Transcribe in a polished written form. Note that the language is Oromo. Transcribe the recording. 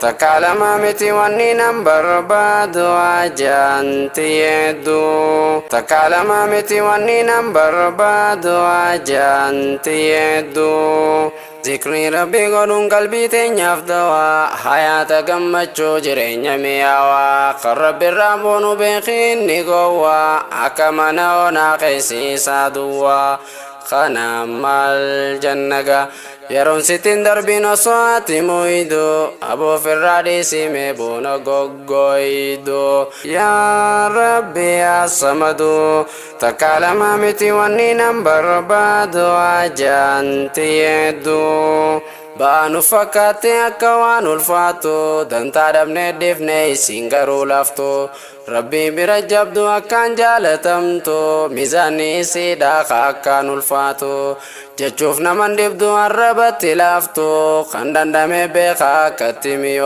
Takka lama miti wanni nan barbaadu ajaanti hedduu. Takka lama miti wanni nan barbaadu ajaanti hedduu. Zikrii Rabbii godhuun qalbii teenyaaf dawaa, hayaata gammachuu jireenya mi'aawaa. Kan Rabbi irraa boonu beekiin ni gowwaa, akka mana onaa keessi isaa duwwaa. Kana maal jannaga yeroon sittiin darbiin osoo ati muydu, aboo ofirraa dhiisime buuna goggoydu. Yaa Rabbi yaa Samadu, takka lama miti wanni nan barbaadu ajaanti hedduu. Ba'aanu fakkaate akka waan ulfaatu, dantaa dhabnee dhiifne isin garuu laftu. Rabbii bira jabdu akkaan jaalatamtu, miizaanni isiidha akkaan ulfaatu. Jechuuf naman dhibdu arrabatti laaftu, kan dandame beeka akkatti miyoo.